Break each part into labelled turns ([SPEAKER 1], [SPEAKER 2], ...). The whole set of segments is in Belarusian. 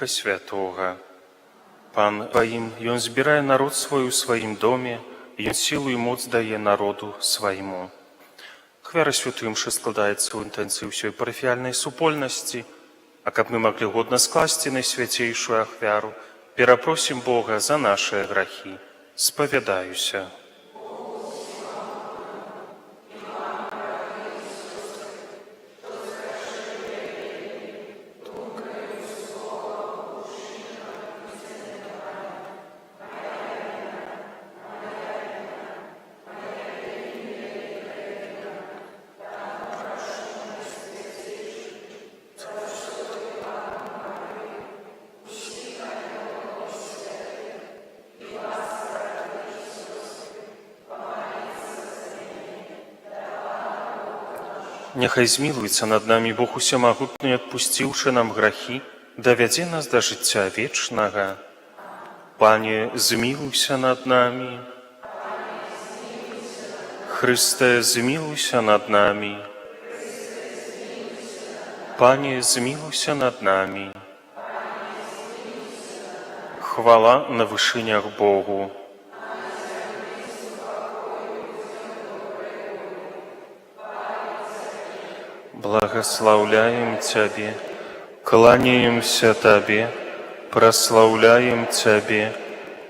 [SPEAKER 1] Духа Святога. Пан тваім, Ён збірае народ свой у сваім доме, Ён сілу і моц дае народу свайму. Ахвяра святой Імшы складаецца ў інтэнцыі ўсёй парафіяльнай супольнасці, а каб мы маглі годна скласці найсвяцейшую ахвяру, перапросім Бога за нашыя грахі. Спавядаюся. Няхай змілуецца над намі Бог усемагутны, адпусціўшы нам грахі, давядзе нас да жыцця вечнага. Пане, змілуйся над намі. Хрысце, змілуйся над намі. Пане, змілуйся над намі. Хвала на вышынях Богу. Благаслаўляем Цябе, кланяемся Табе, праслаўляем Цябе,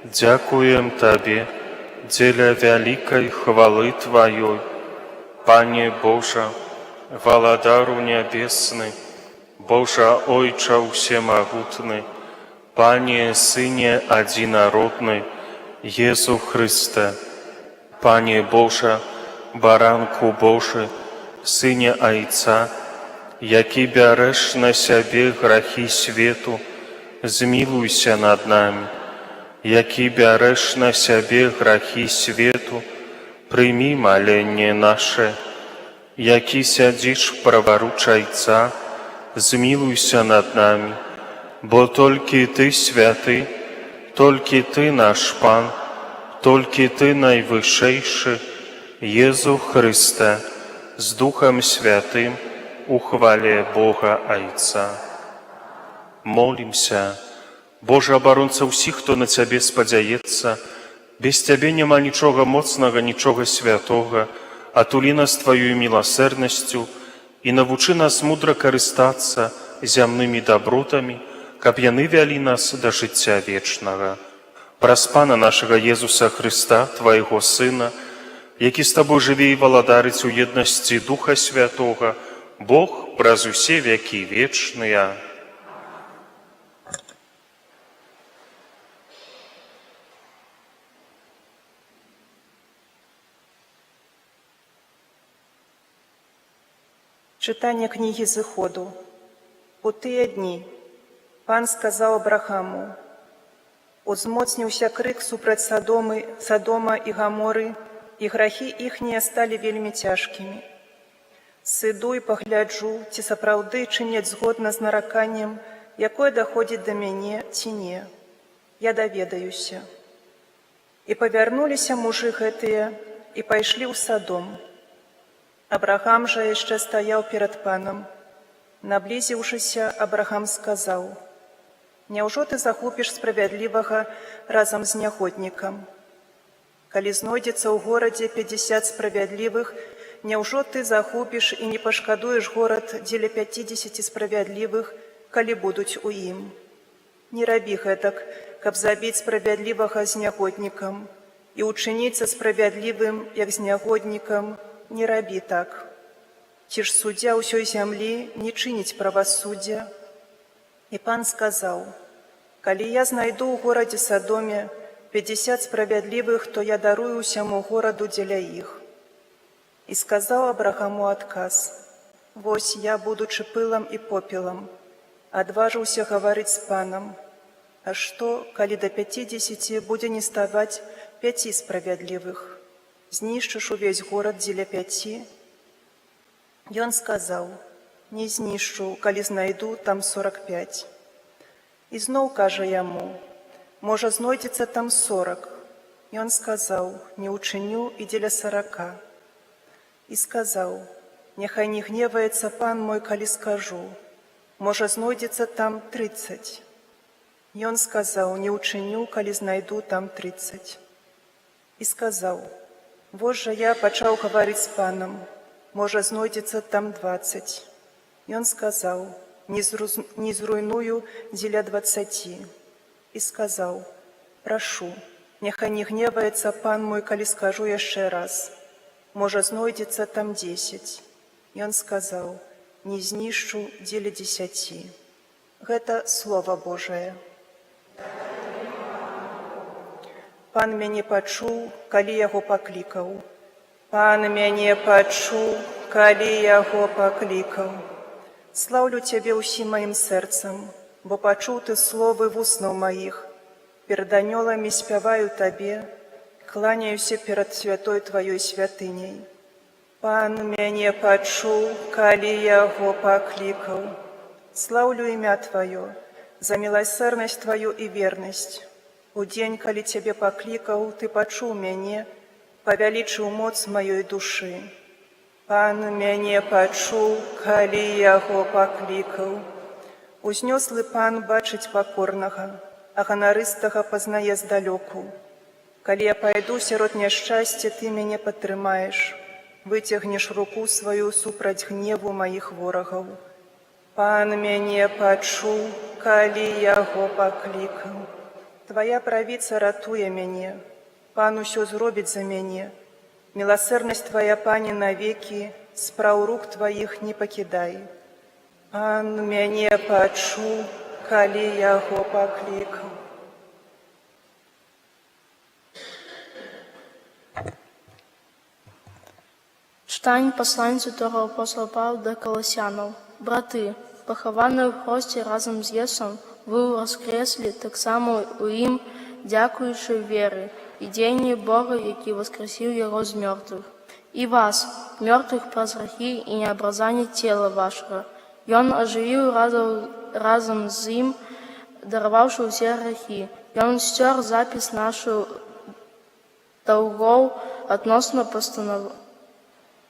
[SPEAKER 1] дзякуем Табе дзеля вялікай хвалы Тваёй. Пане Божа, Валадару нябесны, Божа Ойча ўсемагутны, Пане, Сыне адзінародны, Езу Хрысце, Пане Божа, Баранку Божы, Сыне Айца, які бярэш на сябе грахі свету, змілуйся над намі. Які бярэш на сябе грахі свету, прымі маленне наша. Які сядзіш праваруч Айца, змілуйся над намі, бо толькі Ты святы, толькі Ты наш Пан, толькі Ты найвышэйшы, Езу Хрысце, з Духам Святым у хвале Бога Айца. Молімся. Божа, абаронца ўсіх, хто на Цябе спадзяецца, без Цябе няма нічога моцнага, нічога святога, атулі нас Тваёю міласэрнасцю і навучы нас мудра карыстацца зямнымі дабротамі, каб яны вялі нас да жыцця вечнага. Праз Пана нашага Езуса Хрыста, Твайго Сына, які з Табой жыве і валадарыць у еднасці Духа Святога, Бог праз усе вякі вечныя.
[SPEAKER 2] Чытанне кнігі Зыходу. У тыя дні Пан сказаў Абрагаму: «Узмоцніўся крык супраць Садомы, Садома і Гаморы, і грахі іхнія сталі вельмі цяжкімі. Сыду і пагляджу, ці сапраўды чыняць згодна з нараканнем, якое даходзіць да мяне, ці не. Я даведаюся». І павярнуліся мужы гэтыя і пайшлі ў Садом. Абрагам жа яшчэ стаяў перад Панам. Наблізіўшыся, Абрагам сказаў: «Няўжо ты загубіш справядлівага разам з нягоднікам? Калі знойдзецца ў горадзе 50 справядлівых, няўжо ты загубіш і не пашкадуеш горад дзеля 50 справядлівых, калі будуць у ім? Не рабі гэтак, каб забіць справядлівага з нягоднікам і ўчыніцца справядлівым, як з нягоднікам, не рабі так. Ці ж суддзя ўсёй зямлі не чыніць правасуддзя?» І Пан сказаў: «Калі я знайду ў горадзе Садоме 50 справядлівых, то я дарую ўсяму гораду дзеля іх». І сказаў Абрагаму адказ: «Вось я, будучы пылам і попелам, адважыўся гаварыць з Панам. А што, калі да 50 будзе не ставаць 5 справядлівых? Знішчыш увесь горад дзеля 5?» Ён сказаў: «Не знішчу, калі знайду там 45». І зноў кажа яму: «Можа, знойдзецца там 40». Ён сказаў: «Не ўчыню і дзеля 40». І сказаў: «Няхай не гневаецца пан мой, калі скажу: можа, знойдзецца там 30». Ён сказаў: «Не ўчыню, калі знайду там 30». І сказаў: «Вось жа я пачаў гаварыць з Панам, можа, знойдзецца там 20». Ён сказаў: «Не зруйную дзеля 20». І сказаў: «Прашу, няхай не гневаецца пан мой, калі скажу яшчэ раз. Можа, знойдзецца там 10». Ён сказаў: «Не знішчу дзеля 10». Гэта Слова Божае. Пан мяне пачуў, калі яго паклікаў. Пан мяне пачуў, калі яго паклікаў. Слаўлю цябе ўсім маім сэрцам, бо пачуў ты словы вуснаў маіх. Перад анёламі спяваю табе, кланяюся перад святой тваёй святыняй. Пан мяне пачуў, калі яго паклікаў. Слаўлю імя Тваё за міласэрнасць Тваю і вернасць. У дзень, калі Цябе паклікаў, Ты пачуў мяне, павялічыў моц маёй душы. Пан мяне пачуў, калі яго паклікаў. Узнёслы Пан бачыць пакорнага, а ганарыстага пазнае здалёку. Калі я пайду сярод няшчасця, Ты мяне падтрымаеш, выцягнеш руку сваю супраць гневу маіх ворагаў. Пан мяне пачуў, калі яго паклікаў. Твая правіца ратуе мяне, Пан усё зробіць за мяне. Міласэрнасць Твая, Пане, навекі, спраў рук Тваіх не пакідай. Пан мяне пачуў, калі яго паклікаў.
[SPEAKER 3] Чытанне паслання святога апостала Паўла да Каласянаў. Браты, пахаваныя ў хросце разам з Езусам, вы ўваскрэслі таксама ў Ім, дзякуючы веры і дзеянні Бога, які ўваскрасіў Яго з мёртвых. І вас, мёртвых праз грахі і неабразанне цела вашага, Ён ажывіў разам з Ім, дараваўшы ўсе грахі. Ён сцёр запіс нашых даўгоў адносна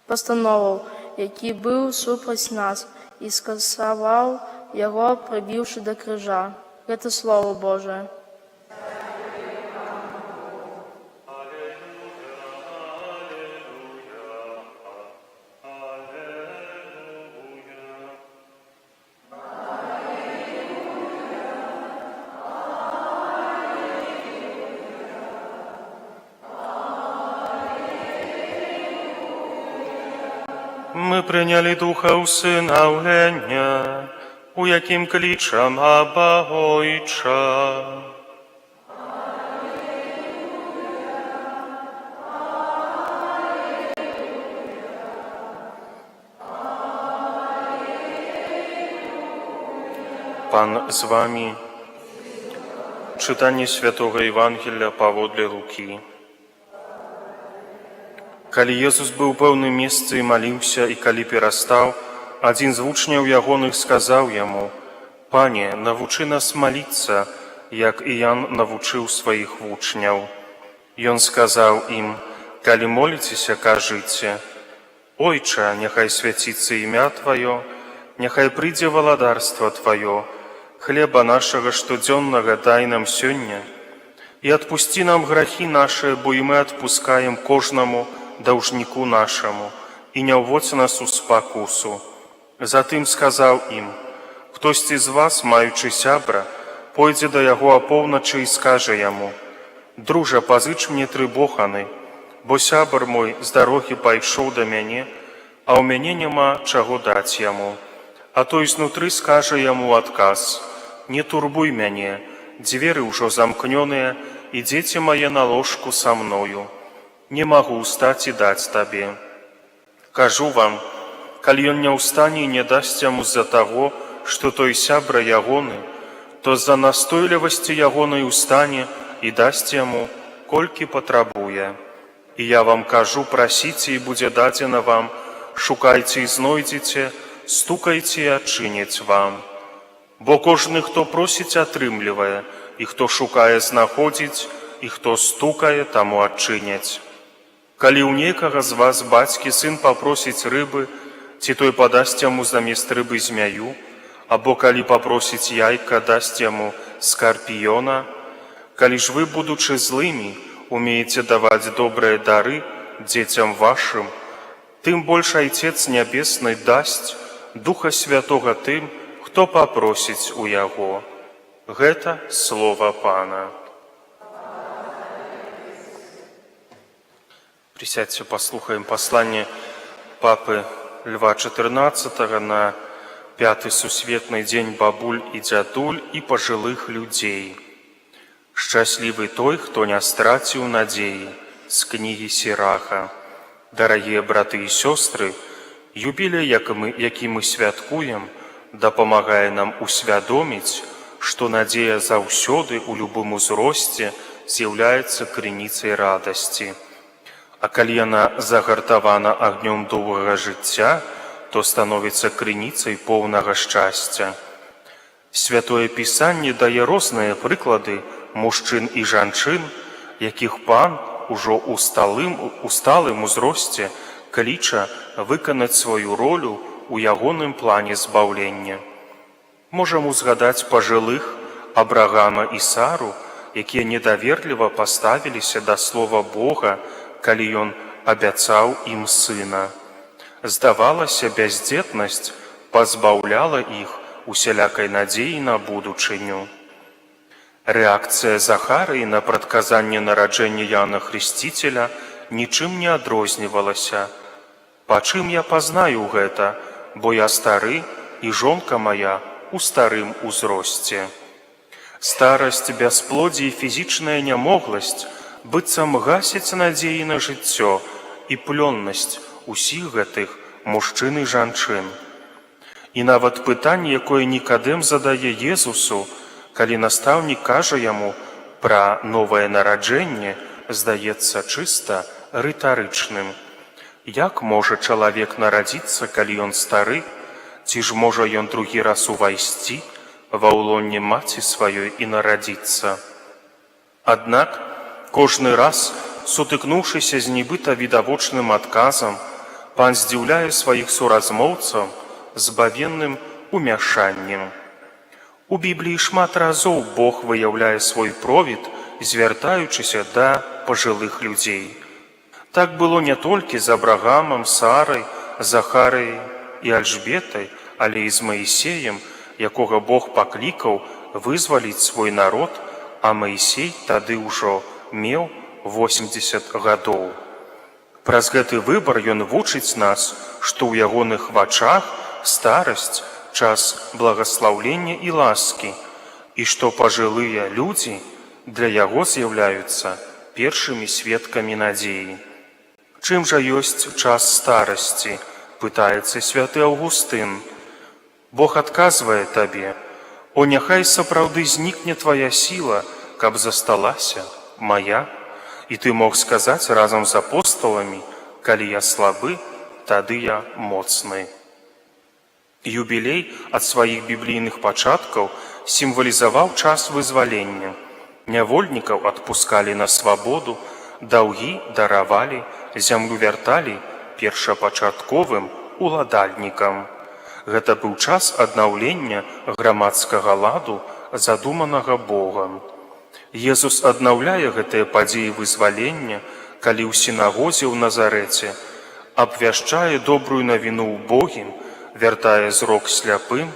[SPEAKER 3] пастановаў, які быў супраць нас, і скасаваў яго, прыбіўшы да крыжа. Гэта Слова Божае.
[SPEAKER 1] Мы прынялі Духа ўсынаўлення, у якім клічам: «Аба, Ойча». Пан з вамі. Чытанне святога Евангелля паводле Лукі. Калі Езус быў у пэўным месцы і маліўся, і калі перастаў, адзін з вучняў ягоных сказаў яму: «Пане, навучы нас маліцца, як і Ян навучыў сваіх вучняў». Ён сказаў ім: «Калі моліцеся, кажыце: Ойча, няхай свяціцца імя Тваё, няхай прыйдзе валадарства Тваё, хлеба нашага штодзённага дай нам сёння, і адпусці нам грахі нашы, бо і мы адпускаем кожнаму даўжніку нашаму, і не ўводзь нас у спакусу». Затым сказаў ім: «Хтосьці з вас, маючы сябра, пойдзе да яго апоўначы і скажа яму: Дружа, пазыч мне тры боханы, бо сябар мой з дарогі пайшоў да мяне, а ў мяне няма чаго даць яму. А той знутры скажа яму ў адказ: Не турбуй мяне, дзверы ўжо замкнёныя, і дзеці мае на ложку са мною. Не магу ўстаць і даць табе. Кажу вам, калі ён не ўстане і не дасць яму з-за таго, што той сябра ягоны, то з-за настойлівасці ягонай устане і дасць яму, колькі патрабуе. І я вам кажу: прасіце, і будзе дадзена вам, шукайце і знойдзеце, стукайце, і адчыняць вам. Бо кожны, хто просіць, атрымлівае, і хто шукае, знаходзіць, і хто стукае, таму адчыняць. Калі ў некага з вас, бацькі, сын папросіць рыбы, ці той падасць яму замест рыбы змяю, або калі папросіць яйка, дасць яму Скарпіёна? Калі ж вы, будучы злымі, умееце даваць добрыя дары дзецям вашым, тым больш Айцец Нябесны дасць Духа Святога тым, хто папросіць у Яго. Гэта слова Пана. Присядьте, паслухаем пасланне папы Льва XIV на пяты сусветны дзень бабуль і дзядуль і пажылых людзей. Шчаслівы той, хто не страціў надзеі, з кнігі Сіраха. Дарагія браты і сёстры, юбілей, які мы святкуем, дапамагае нам усвядоміць, што надзея заўсёды ў любым узросце з'яўляецца крыніцай радасці. А калі яна загартавана агнём доўгага жыцця, то становіцца крыніцай поўнага шчасця. Святое Пісанне дае розныя прыклады мужчын і жанчын, якіх Пан ужо ў сталым узросце кліча выканаць сваю ролю ў ягоным плане збаўлення. Можам узгадаць пажылых Абрагама і Сару, якія недаверліва паставіліся да слова Бога, калі ён абяцаў ім сына. Здавалася, бяздзетнасць пазбаўляла іх усялякай надзеі на будучыню. Рэакцыя Захарыі на прадказанне нараджэння Яна Хрысціцеля нічым не адрознівалася. Па чым я пазнаю гэта, бо я стары і жонка мая ў старым узросце. Старасць, бясплоддзе і фізічная нямогласць быццам гасяць надзеі на жыццё і плённасць усіх гэтых мужчын і жанчын. І нават пытанне, якое Нікадэм задае Езусу, калі настаўнік кажа яму пра новае нараджэнне, здаецца чыста рытарычным. Як можа чалавек нарадзіцца, калі ён стары, ці ж можа ён другі раз увайсці ва ўлонне маці сваёй і нарадзіцца? Аднак, кожны раз, сутыкнуўшыся з нібыта відавочным адказам, Пан здзіўляе сваіх суразмоўцаў збавенным умяшаннем. У Бібліі шмат разоў Бог выяўляе свой провід, звяртаючыся да пажылых людзей. Так было не толькі з Абрагамам, Сарай, Захарыяй і Альжбетай, але і з Маісеем, якога Бог паклікаў вызваліць свой народ, а Маісей тады ўжо меў 80 гадоў. Праз гэты выбар ён вучыць нас, што ў ягоных вачах старасць час благаслаўлення і ласкі, і што пажылыя людзі для яго з'яўляюцца першымі сведкамі надзеі. Чым жа ёсць час старасці, пытаецца святы Аўгустын. Бог адказвае табе: О, няхай сапраўды знікне твая сіла, каб засталася моя, і ты мог сказаць разам з апосталамі: калі я слабы, тады я моцны. Юбілей ад сваіх біблійных пачаткаў сімвалізаваў час вызвалення. Нявольнікаў адпускалі на свабоду, даўгі даравалі, зямлю вярталі першапачатковым уладальнікам. Гэта быў час аднаўлення грамадскага ладу, задуманага Богам. Езус аднаўляе гэтыя падзеі вызвалення, калі ў сінагозе ў Назарэце абвяшчае добрую навіну ўбогім, вяртае зрок сляпым,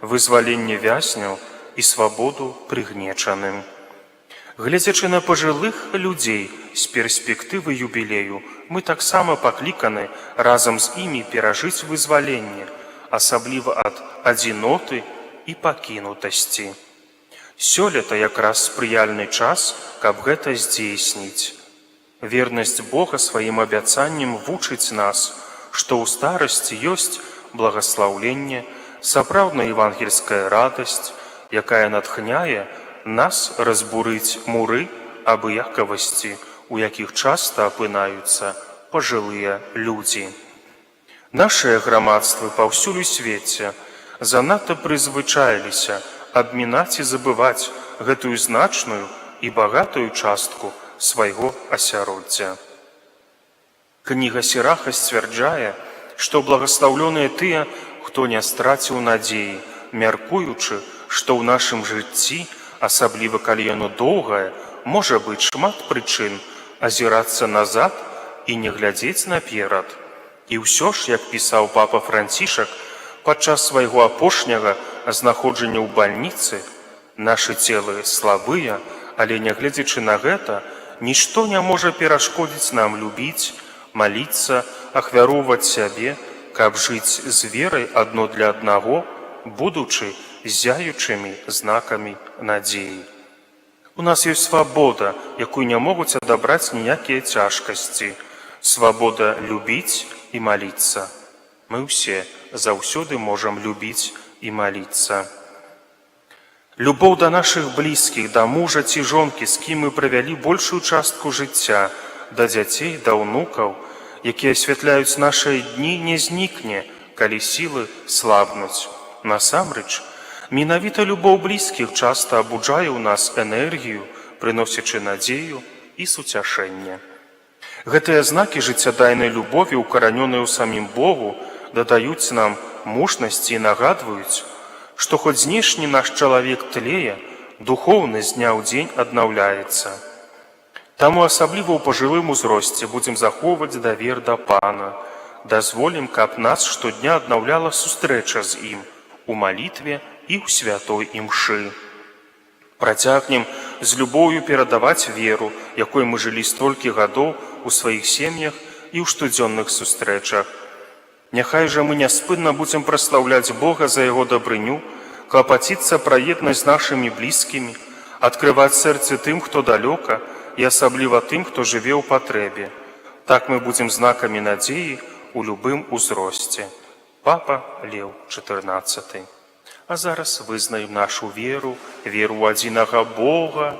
[SPEAKER 1] вызваленне вязняў і свабоду прыгнечаным. Гледзячы на пажылых людзей з перспектывы юбілею, мы таксама пакліканы разам з імі перажыць вызваленне, асабліва ад адзіноты і пакінутасці. Сёлета якраз спрыяльны час, каб гэта здзейсніць. Вернасць Бога сваім абяцаннем вучыць нас, што ў старасці ёсць благаслаўленне, сапраўдная евангельская радасць, якая натхняе нас разбурыць муры абыякавасці, у якіх часта апынаюцца пажылыя людзі. Нашыя грамадствы паўсюль у свеце занадта прызвычаіліся абмінаць і забываць гэтую значную і багатую частку свайго асяроддзя. Кніга Сіраха сцвярджае, што благаслаўлёныя тыя, хто не страціў надзеі, мяркуючы, што ў нашым жыцці асабліва калі яно доўгае, можа быць шмат прычын азірацца назад і не глядзець наперад. І ўсё ж, як пісаў папа Францішак падчас свайго апошняга знаходжання ў бальніцы, нашы целы слабыя, але, нягледзячы на гэта, нішто не можа перашкодзіць нам любіць, маліцца, ахвяроўваць сябе, каб жыць з верай адно для аднаго, будучы зяючымі знакамі надзеі. У нас ёсць свабода, якую не могуць адабраць ніякія цяжкасці, свабода любіць і маліцца. Мы ўсе заўсёды можам любіць і маліцца. Любоў да нашых блізкіх, да мужа ці жонкі, з кім мы правялі большую частку жыцця, да дзяцей, да ўнукаў, якія асвятляюць нашыя дні, не знікне, калі сілы слабнуць. Насамрэч, менавіта любоў блізкіх часта абуджае ў нас энергію, прыносячы надзею і суцяшэнне. Гэтыя знакі жыццядайнай любові, укаранёныя ў самім Богу, дадаюць нам мужнасці і нагадваюць, што хоць знешні наш чалавек тлее, духоўны з дня ў дзень аднаўляецца. Таму асабліва ў пажылым узросце будзем захоўваць давер да Пана, дазволім, каб нас штодня аднаўляла сустрэча з ім у малітве і ў святой імшы. Працягнем з любоўю перадаваць веру, якой мы жылі столькі гадоў у сваіх сем'ях і ў штодзённых сустрэчах. Няхай жа мы няспынна будзем праслаўляць Бога за яго дабрыню, клапаціцца пра еднасць з нашымі блізкімі, адкрываць сэрцы тым, хто далёка, і асабліва тым, хто жыве ў патрэбе. Так мы будзем знакамі надзеі ў любым узросце. Папа Леў XIV. А зараз вызнаем нашу веру, веру ў адзінага Бога.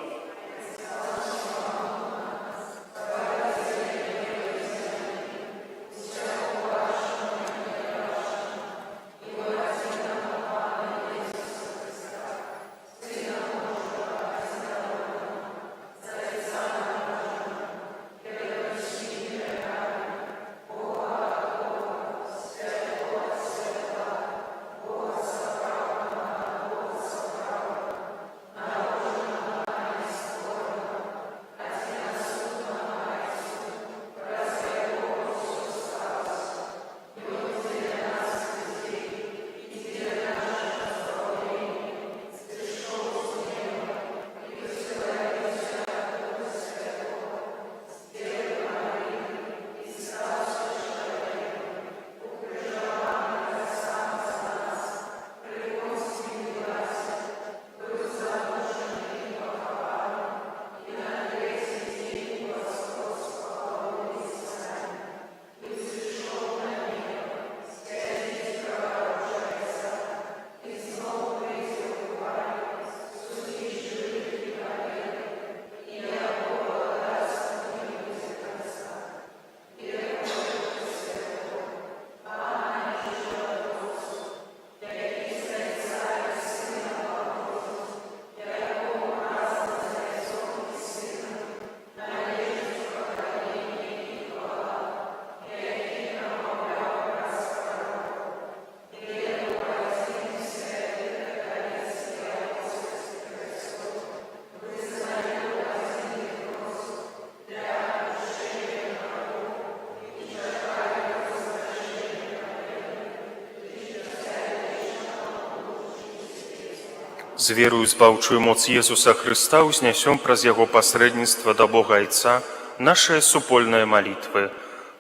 [SPEAKER 1] З вераю ў збаўчую моц Езуса Хрыста ўзнясём праз Яго пасрэдніцтва да Бога Айца нашыя супольныя малітвы.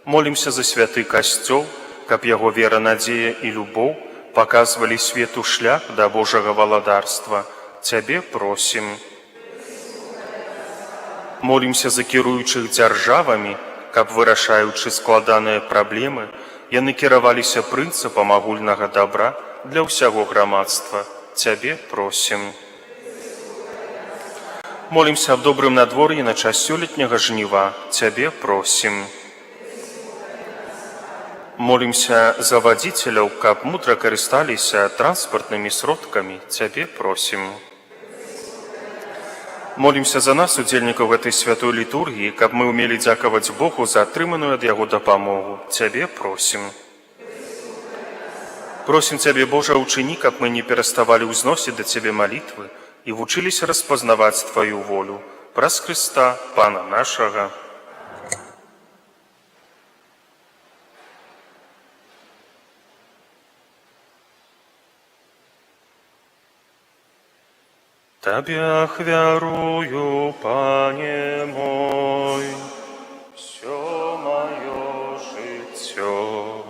[SPEAKER 1] Молімся за святы Касцёл, каб яго вера, надзея і любоў паказвалі свету шлях да Божага валадарства. Цябе просім. Молімся за кіруючых дзяржавамі, каб, вырашаючы складаныя праблемы, яны кіраваліся прынцыпам агульнага дабра для ўсяго грамадства. Цябе просім. Молімся аб добрым надвор'і на час сёлетняга жніва. Цябе просім. Молімся за вадзіцеляў, каб мудра карысталіся транспартнымі сродкамі. Цябе просім. Молімся за нас, удзельнікаў гэтай святой літургіі, каб мы ўмелі дзякаваць Богу за атрыманую ад Яго дапамогу. Цябе просім. Просім Цябе, Божа, учыні, каб мы не пераставалі ўзносіць да Цябе малітвы і вучыліся распазнаваць Тваю волю. Праз Хрыста, Пана нашага. Табе ахвярую, Пане мой, усё маё жыццё.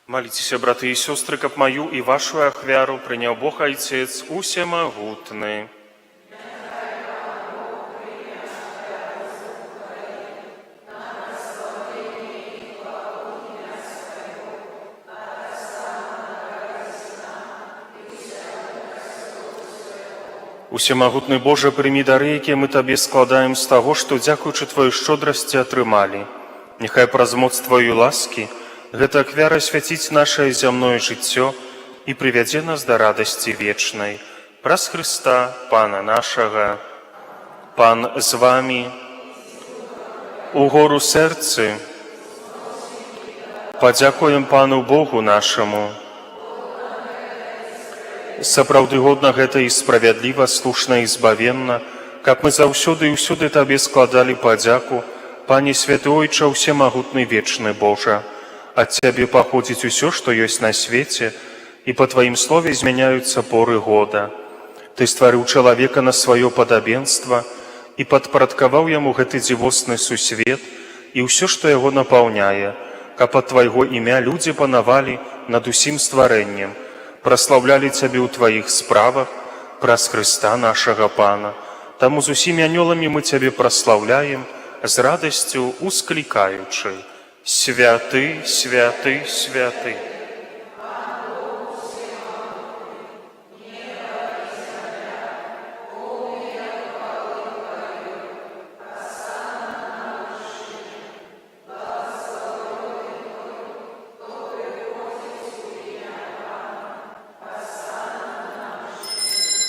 [SPEAKER 1] Маліцеся, браты і сёстры, каб маю і вашу ахвяру прыняў Бог Айцец усемагутны. Усемагутны Божа, прымі дары, якія мы Табе складаем з таго, што, дзякуючы Тваёй шчодрасці, атрымалі. Няхай праз моц Тваёй ласкі гэта ахвяра асвяціць нашае зямное жыццё і прывядзе нас да радасці вечнай. Праз Хрыста, Пана нашага. Пан з вамі. Угору сэрцы. Падзякуем Пану Богу нашаму. Сапраўды годна гэта і справядліва, слушна і збавенна, каб мы заўсёды і ўсюды Табе складалі падзяку, Пане святы Ойча, усемагутны вечны Божа. Ад Цябе паходзіць усё, што ёсць на свеце, і па Тваім слове змяняюцца поры года. Ты стварыў чалавека на сваё падабенства і падпарадкаваў яму гэты дзівосны сусвет і ўсё, што яго напаўняе, каб ад Твайго імя людзі панавалі над усім стварэннем, праслаўлялі Цябе ў Тваіх справах праз Хрыста нашага Пана. Таму з усімі анёламі мы Цябе праслаўляем, з радасцю усклікаючы: Святы, святы, святы.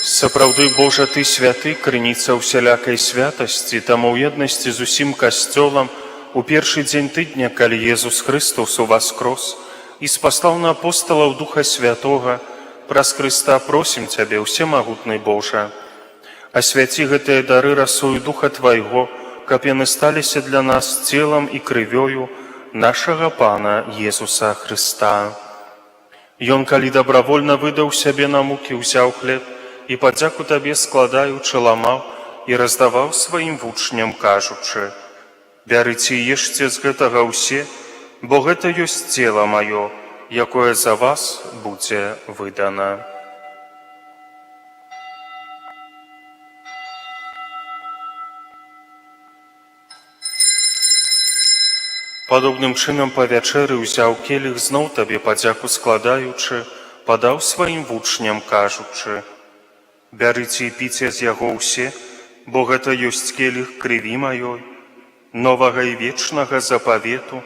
[SPEAKER 1] Сапраўды, Божа, Ты святы, крыніца ўсялякай святасці, таму ў еднасці з усім Касцёлам у першы дзень тыдня, калі Езус Хрыстус уваскрос і спаслаў на апосталаў Духа Святога, праз Хрыста просім Цябе, усемагутны Божа. Асвяці гэтыя дары расою Духа Твайго, каб яны сталіся для нас целам і крывёю нашага Пана Езуса Хрыста. Ён, калі добравольна выдаў сябе на мукі, узяў хлеб і, падзяку Табе складаючы, ламаў і раздаваў сваім вучням, кажучы: Бярыце і ешце з гэтага ўсе, бо гэта ёсць цела маё, якое за вас будзе выдана. Падобным чынам па вячэры ўзяў келіх, зноў Табе падзяку складаючы, падаў сваім вучням, кажучы: Бярыце і піце з яго ўсе, бо гэта ёсць келіх крыві маёй, новага і вечнага запавету,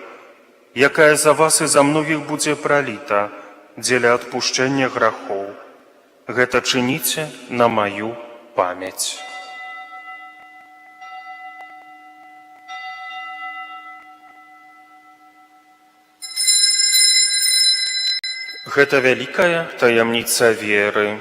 [SPEAKER 1] якая за вас і за многіх будзе праліта дзеля адпушчэння грахоў. Гэта чыніце на маю памяць. Гэта вялікая таямніца веры.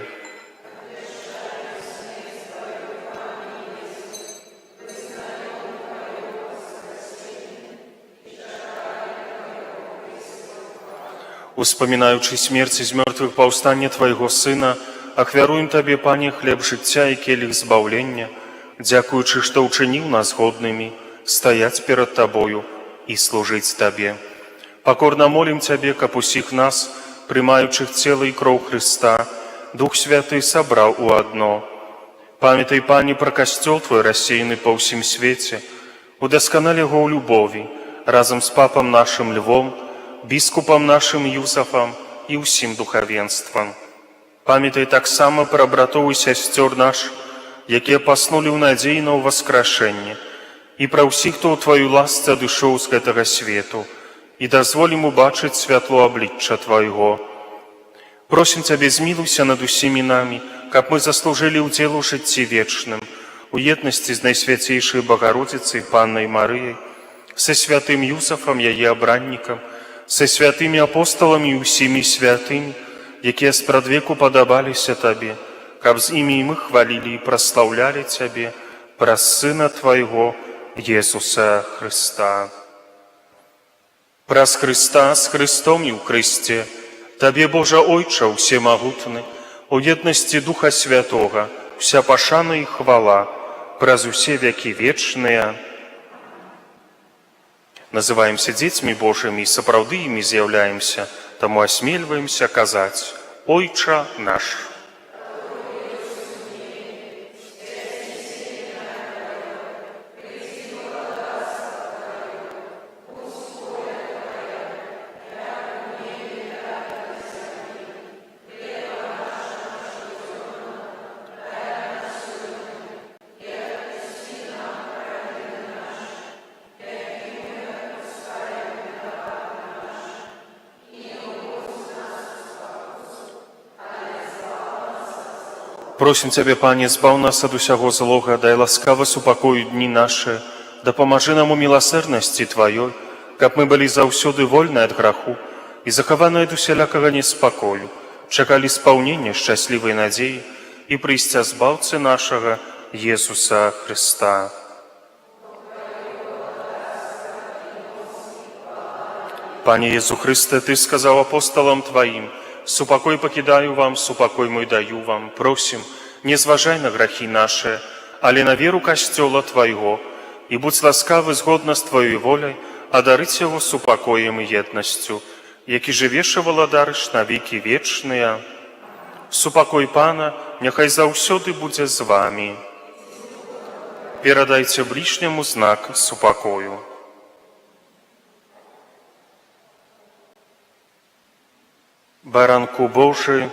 [SPEAKER 1] Успамінаючы смерць і з мёртвых паўстанне Твайго Сына, ахвяруем Табе, Пане, хлеб жыцця і келіх збаўлення, дзякуючы, што ўчыніў нас годнымі стаяць перад Табою і служыць Табе. Пакорна молім Цябе, каб усіх нас, прымаючых цела і кроў Хрыста, Дух Святы сабраў у адно. Памятай, Пане, пра Касцёл Твой, рассеяны па ўсім свеце, удасканаль яго ў любові, разам з папам нашым Львом, біскупам нашым Юзафам і ўсім духавенствам. Памятай таксама пра братоў і сясцёр нашых, якія паснулі ў надзеі на ўваскрашэнне, і пра ўсіх, хто ў Тваёй ласцы адышоў з гэтага свету, і дазволь ім убачыць святло аблічча Твайго. Просім Цябе, змілуйся над усімі намі, каб мы заслужылі ўдзел у жыцці вечным, у еднасці з Найсвяцейшай Багародзіцай Паннай Марыяй, са святым Юзафам, яе абраннікам, са святымі апосталамі і ўсімі святымі, якія спрадвеку падабаліся Табе, каб з імі і мы хвалілі і праслаўлялі Цябе праз Сына Твайго, Езуса Хрыста. Праз Хрыста, з Хрыстом і ў Хрысце, Табе, Божа Ойча ўсемагутны, у еднасці Духа Святога, уся пашана і хвала, праз усе вякі вечныя. Называемся дзецьмі Божымі і сапраўды імі з'яўляемся, таму асмельваемся казаць: «Ойча наш». Просім Цябе, Пане, збаў нас ад усяго злога, дай ласкава супакою дні нашы, дапамажы нам у міласэрнасці Тваёй, каб мы былі заўсёды вольныя ад граху і захаваныя ад усялякага неспакою, чакалі спаўнення шчаслівай надзеі і прыйсця Збаўцы нашага Езуса Хрыста. Пане Езу Хрысце, Ты сказаў апосталам Тваім: «Супакой пакідаю вам, супакой мой даю вам». Просім, не зважай на грахі нашы, але на веру Касцёла Твайго, і будзь ласкавы згодна з Тваёй воляй адарыць яго супакоем і еднасцю, які жывеш і валадарыш на векі вечныя. Супакой Пана няхай заўсёды будзе з вамі. Перадайце бліжняму знак супакою. Баранку Божы,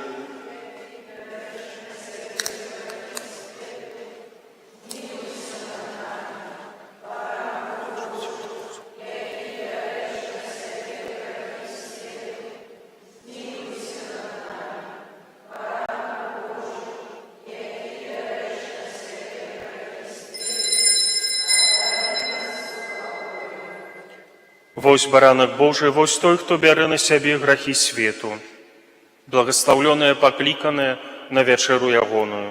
[SPEAKER 1] Вось Баранак Божы, вось той, хто бярэ на сябе грахі свету. Благаслаўлёныя, пакліканыя на вячэру ягоную.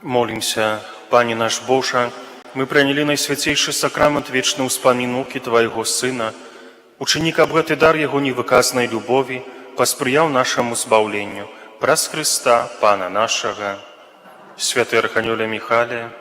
[SPEAKER 1] Молімся. Пане наш Божа, мы прынялі найсвяцейшы сакрамент, вечны ўспамін мукі Твайго Сына. Учыні, каб гэты дар Яго невыказнай любові паспрыяў нашаму збаўленню. Праз Хрыста, Пана нашага. Святы Арханёле Міхале,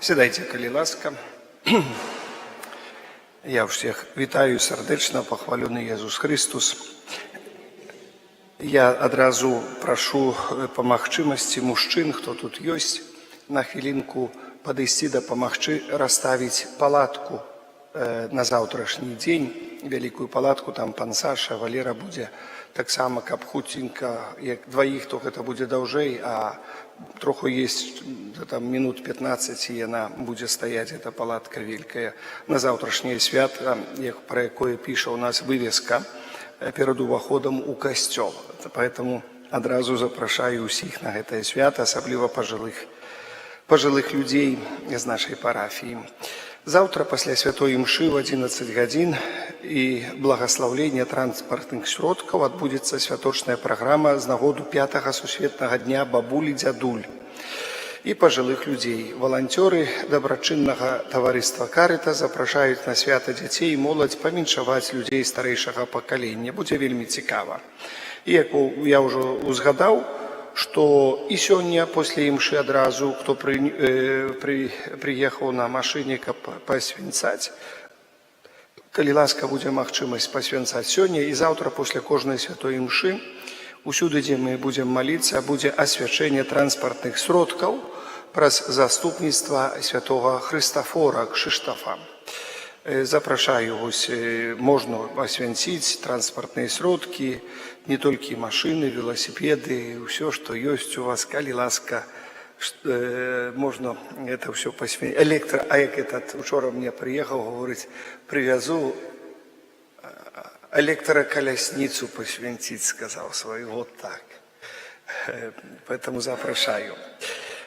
[SPEAKER 4] Сядайце, калі ласка. Я всех вітаю сардэчна, пахвалёны Езус Хрыстус. Я адразу прашу па магчымасці мужчын, хто тут ёсць, на хвілінку падысці, дапамагчы расставіць палатку на заўтрашні дзень, вялікую палатку, там пан Саша, Валера будзе таксама, каб хуценька, як дваіх, то гэта будзе даўжэй, а троху есть, там минут 15, і яна будзе стаяць, эта палатка вялікая на заўтрашняе свята, як пра якое піша у нас вывеска перад уваходам у касцёл. Поэтому адразу запрашаю ўсіх на гэтае свята, асабліва пажылых людзей з нашай парафіі. Заўтра пасля святой імшы ў 11 гадзін і благаслаўлення транспартных сродкаў адбудзецца святочная праграма з нагоду пятага сусветнага дня бабулі, дзядуль і пажылых людзей. Валанцёры дабрачыннага таварыства «Карыта» запрашаюць на свята дзяцей і моладзь павіншаваць людзей старэйшага пакалення. Будзе вельмі цікава. І як я ўжо узгадаў, што і сёння после імшы адразу, хто прыехаў на машыне, каб пасвянцаць, калі ласка, будзе магчымасць пасвянцаць сёння і заўтра после кожнай святой імшы, усюды, дзе мы будзем маліцца, будзе асвячэнне транспартных сродкаў праз заступніцтва святого Хрыстафора, Кшыштафа. Запрашаю, вось, можна асвянціць транспартныя сродкі, не толькі машыны, веласіпеды, ўсё, што ёсць у вас, калі ласка, можна это ўсё пасвяціць. Электра, а як этот учора мне прыехаў, гаворыць, прывязу электракалясніцу пасвянціць, сказаў сваю, вот так. Поэтому запрашаю.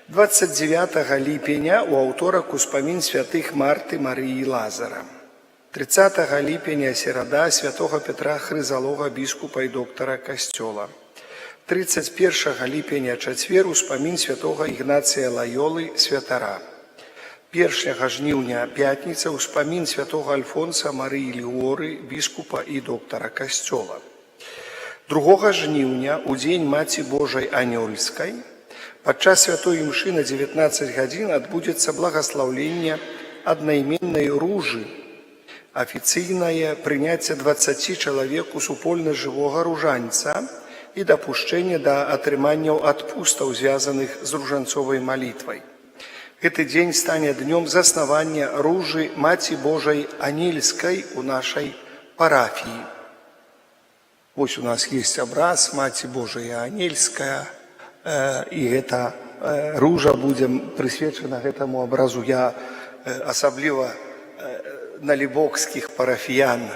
[SPEAKER 4] 29 ліпеня у аўторак успамін святых Марты, Марыі і Лазара. 30 ліпеня, серада, святого Петра Хрызалога, біскупа і доктара касцёла. 31 ліпеня, чацвер, успамін святого Ігнацыя Лаёлы, святара. 1 жніўня, пятніца, успамін святого Альфонса Марыі Лігуоры, біскупа і доктара касцёла. 2 жніўня, у дзень Маці Божай Анёльскай, падчас святой імшы на 19 гадзін адбудзецца благаслаўленне аднайменнай ружы, афіцыйнае прыняцце 20 чалавек у супольнасць жывога ружанца і дапушчэнне да атрыманняў адпустаў, звязаных з ружанцовай малітвай. Гэты дзень стане днём заснавання ружы Маці Божай Анельскай у нашай парафіі. Вось у нас есть абраз Маці Божая Анельская, і гэта ружа будзе прысвечана гэтаму абразу. Я асабліва налібокскіх парафіян,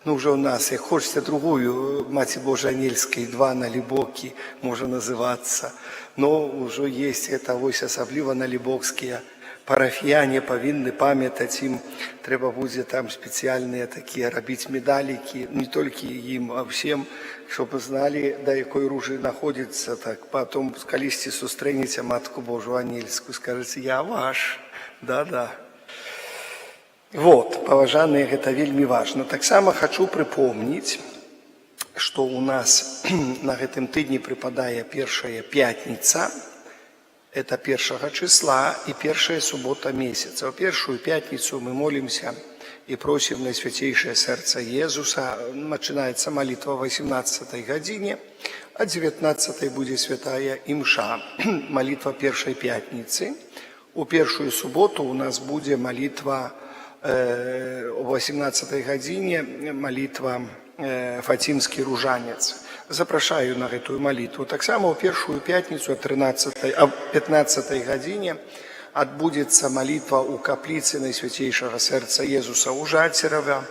[SPEAKER 4] ну уже у нас, як хочаце, другую Маці Божай Анельскай, два Налібокі можа называцца, но ўжо есть это, вось асабліва налібокскія парафіяне павінны памятаць, ім трэба будзе там спецыяльныя такія рабіць медалікі, не толькі ім, а всем, чтобы зналі, да якой ружы находзіцца, так потом калісьці сустрэнеце Матку Божу Анельскую, скажаце: «Я ваш, да-да». Вот, паважаныя, гэта вельмі важна. Таксама хачу прыпомніць, што у нас на гэтым тыдні прыпадае першая пятніца, это першага числа і першая субота месяца. У першую пятніцу мы молимся и просим Найсвятейшее Сердце Иисуса. Начинается молитва в 18 године, а 19 будет святая имша, молитва першай пятницы. У першую субботу у нас будет молитва о 18 године, молитва Фатимский ружанец. Запрашаю на гэтую малітву. Таксама ў першую пятніцу о 13, а 15 гадзіне адбудзецца малітва ў капліцы Найсвяцейшага Сэрца Езуса ў Жацерава,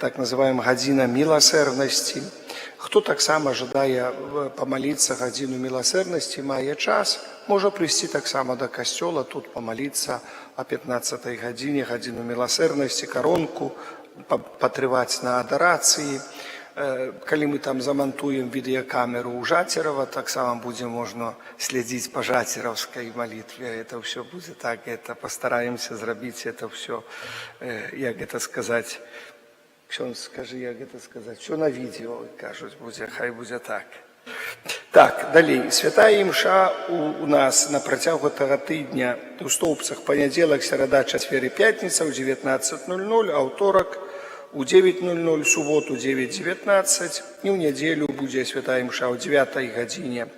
[SPEAKER 4] так называем гадзіна міласэрнасці. Хто таксама жадае памаліцца гадзіну міласэрнасці, мае час, можа прыйсці таксама да касцёла, тут памаліцца о 15 гадзіне гадзіну міласэрнасці, каронку, патрываць на адарацыі. Калі мы там замантуем відэакамеру ў Жацерава, таксама будзе можна следзіць па жацераўскай малітве. Это ўсё будзе так, это пастараемся зрабіць это ўсё, як это сказаць, ксёндз, скажы, як гэта сказаць, все на відэо, кажуць, будзе, хай будзе так. Так, далей. Святая імша у нас на працягу гэтага тыдня у Стоўбцах: панядзелак, серада, чацвер і пятніца ў 19:00, аўторак у 9:00, суботу 9:19, і ў нядзелю будзе святая імша ў 9 гадзіне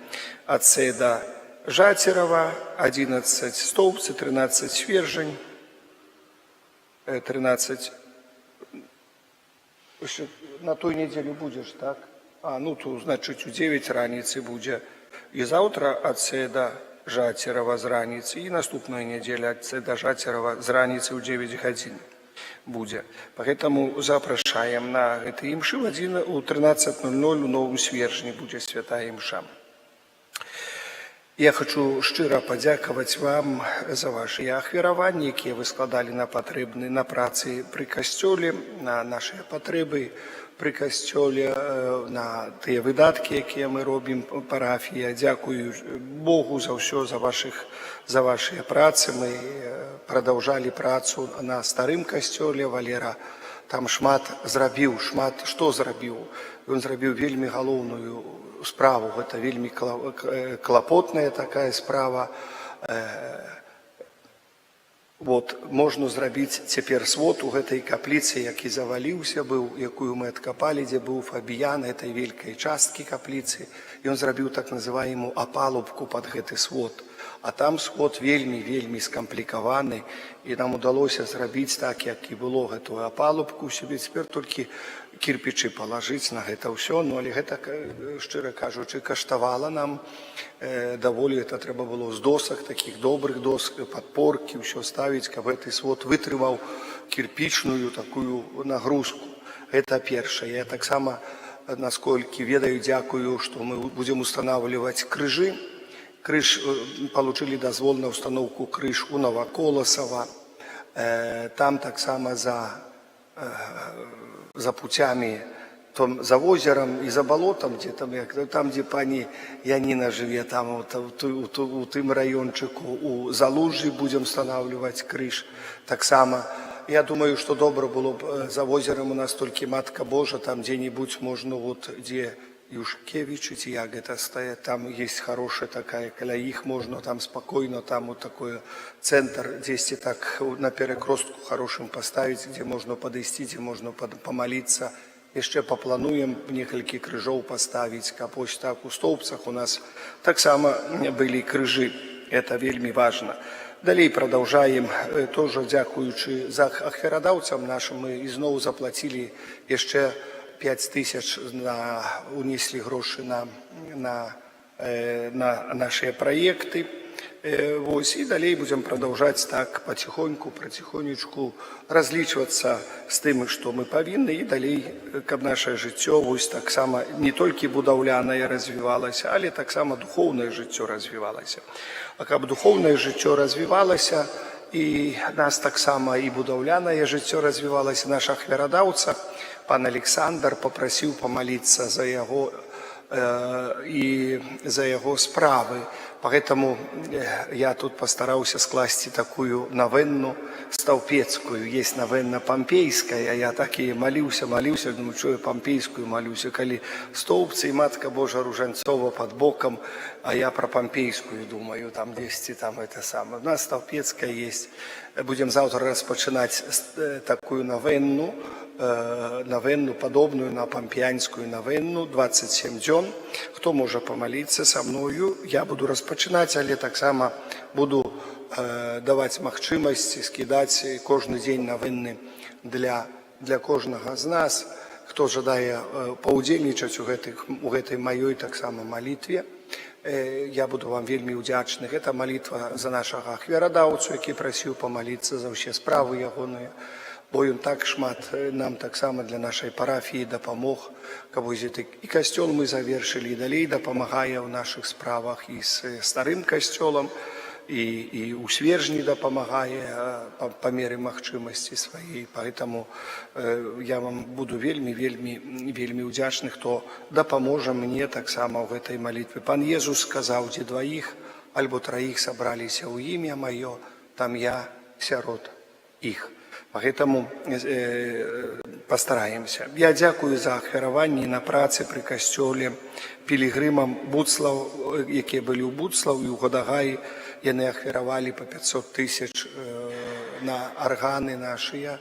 [SPEAKER 4] Адцеда Жацерава, 11 Стоўбцы, 13 Свержань, 13. Яшчэ на той нядзелю будзеш, так? А, ну то, значыць, у 9 раніцы будзе. І заўтра Адцеда Жацерава з раніцы, і наступная нядзеля Адцеда Жацерава з раніцы ў 9 гадзін будзе. Поэтому запрашаем на гэты імшы в 1, у 13:00 у Новым Свержні будзе святая імша. Я хочу шчыра падзякаваць вам за вашы ахвяраванні, якія вы складалі на патрэбны на працы пры касцёле, на нашыя патрэбы пры касцёле, на тыя выдаткі, якія мы робім парафія. Дзякую Богу за ўсё, за вашыя працы. Мы прадаўжалі працу на старым касцёле. Валера там шмат зрабіў, шмат што зрабіў. Ён зрабіў вельмі галоўную справу, гэта вельмі клапотная такая справа. Вот, можна зрабіць цяпер свод у гэтай капліцы, які заваліўся быў, якую мы адкапалі, дзе быў фабіян гэтай вялікай часткі капліцы. Ён зрабіў так называемую апалубку пад гэты свод. А там свод вельмі, вельмі скамплікаваны, і нам удалося зрабіць так, як і было, гэтую апалубку сябе. Цяпер толькі кірпічы палажыць на гэта ўсё, ну, але гэта, шчыра кажучы, каштавала нам даволі, это трэба было з досак, такіх добрых доск, падпоркі, ўсё ставіць, каб гэты свод вытрымаў кірпічную такую нагрузку. Это першае. Я таксама, насколькі ведаю, дзякую, што мы будзем устанавливать крыжы. Крыж, получили дазвол на установку крыж у Новоколосова. Там таксама за путями, там, за возерам і за балотам, дзе там, як, там, дзе пані Яніна жыве, там вот, у тым раёнчыку, у Залужжы будзем устанавливать крыж таксама. Я думаю, што добра было б за возерам у нас толькі Матка Божа, там дзе-нибудь можна, вот, дзе Юшкевичи, ці як это стоят, там есть хорошая такая, каля іх можно там спокойно, там вот такой центр, дзесьці так на перекростку хорошим поставить, где можно подойти, где можно помолиться. Яшчэ паплануем некалькі крыжоў паставіць, каб ось так у Стоўбцах у нас таксама былі крыжы. Это вельмі важна. Далей прадаўжаем, тоже дзякуючы за ахвярадаўцам нашым, мы ізноў заплацілі яшчэ 5 тысяч на унеслі грошы на нашыя праекты. Вось, і далей будзем прадаўжаць так паціхоньку, праціхонечку разлічвацца з тым, што мы павінны, і далей, каб наше жыццё вось таксама не толькі будаўлянае развівалася, але таксама духоўнае жыццё развівалася. А каб духоўнае жыццё развівалася, і нас таксама і будаўлянае жыццё развівалася, наш ахвярадаўца, пан Александр, папрасіў памаліцца за яго і за яго справы. Поэтому я тут пастараўся скласці такую навенну стаўпецкую. Есть навенна пампейская, я так і маліўся, маліўся, думаю, чую, я пампейскую малюся, калі Стоўбцы і Матка Божа Ружанцова под бокам, а я про пампейскую думаю, там дзесьці там это самое. У нас стаўпецкая есть. Будем завтра распачынаць такую навенну, навенну, падобную на пампеянскую навенну, 27 дзён. Хто можа памаліцца са мною, я буду распачынаць, але таксама буду даваць магчымасць скідаць кожны дзень навенны для кожнага з нас. Хто Хто жадае паўдзельнічаць у гэтай маёй таксама малітве, я буду вам вельмі ўдзячны. Гэта малітва за нашага ахвярадаўцу, які прасіў памаліцца за ўсе справы ягоныя, бо ён так шмат нам таксама для нашай парафіі дапамог, каб вось гэты і касцёл мы завершылі, і далей дапамагае ў нашых справах і з старым касцёлам, і ў Свержні дапамагае па меры магчымасці сваей. Поэтому я вам буду вельмі, вельмі, вельмі ўдзячны, хто дапаможа мне таксама ў гэтай малітве. Пан Езус сказаў: «Дзе дваіх альбо траіх сабраліся ў імя маё, там я сярод іх». Поэтому постараемся. Я дзякую за ахвяраванні на працы пры касцёле пілігрымам Будслаў, якія былі ў Будслаў і ў Гадагаі. Яны ахвяравалі па 500 тысяч на арганы нашыя.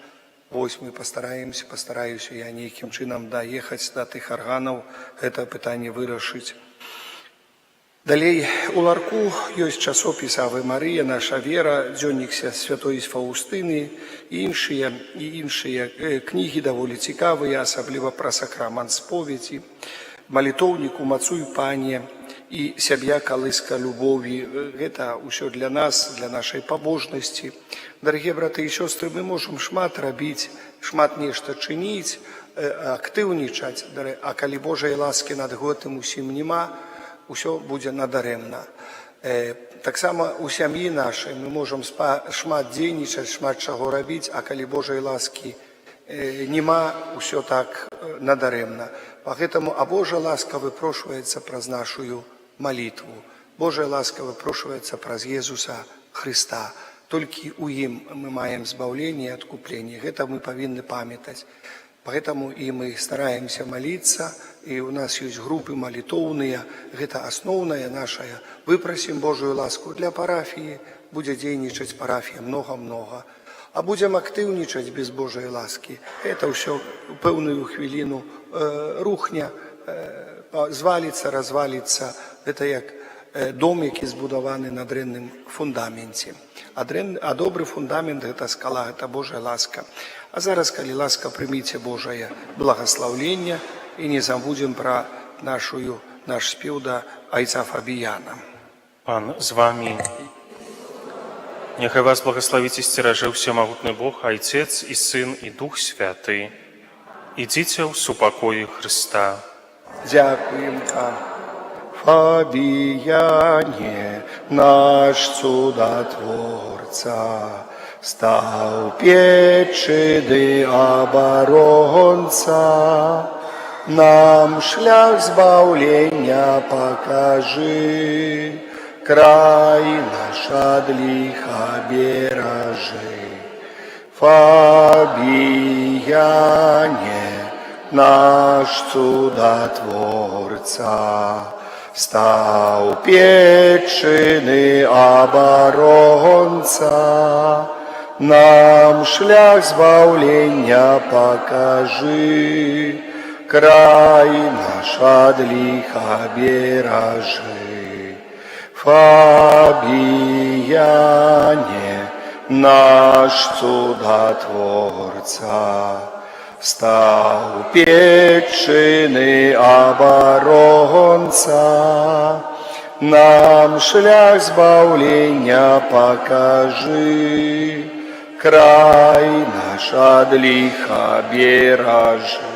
[SPEAKER 4] Вось мы пастараемся, пастараюся я нейкім чынам даехаць да тых арганаў, гэта пытанне вырашыць. Далей у ларку ёсць часопіс «Аве Марыя», «Наша вера», дзённік святой Фаустыны і іншыя кнігі даволі цікавыя, асабліва пра сакрамант споведзі, малітоўнік «Умацуй, Пане» і «Сям'я калыска любові». Гэта ўсё для нас, для нашай пабожнасці. Дарагія браты і сёстры, мы можам шмат рабіць, шмат нешта чыніць, актыўнічаць, а калі Божай ласкі над гэтым усім няма, усё будзе надарэмна. Таксама у сям'і нашай мы можам шмат дзейнічаць, шмат чаго рабіць, а калі Божай ласкі няма, усё так надарэмна. Поэтому, а Божая ласка выпрошваецца праз нашую малітву. Божая ласка выпрошваецца праз Езуса Хрыста. Толькі ў ім мы маем збаўленне і адкупленне. Гэта мы павінны памятаць. Поэтому і мы стараемся молиться, і у нас ёсць групы малітоўныя, гэта асноўная нашая. Выпросім Божую ласку для парафіі, будзе дзейнічаць парафія много-много. А будзем актыўнічаць без Божай ласкі, это ўсё ў пэўную хвіліну рухне, зваліцца, разваліцца. Это як дом, які збудаваны на дрэнным фундаменце. А добры фундамент — гэта скала, гэта Божая ласка. А зараз, калі ласка, прыміце Божае благаслаўленне і не забудзем пра наш спеў да айца Фабіяна.
[SPEAKER 1] Пан з вамі. Няхай вас благаславіць і сцеражэ ўсемагутны Бог, Айцец і Сын і Дух Святы. Ідзіце ў супакоі Хрыста.
[SPEAKER 4] Дзякуем Пану. Фабіяне, наш цудатворца, стаў печы ды абаронца, нам шлях збаўлення пакажы, край наш ад ліха беражы. Фабіяне, наш цудатворца, стаў печыны абаронца, нам шлях збаўлення пакажы, край наш ад ліха беражы. Фабіяне, наш цудатворца, стаў печыны абаронца, нам шлях збаўлення пакажы, край наш ад ліха беражы.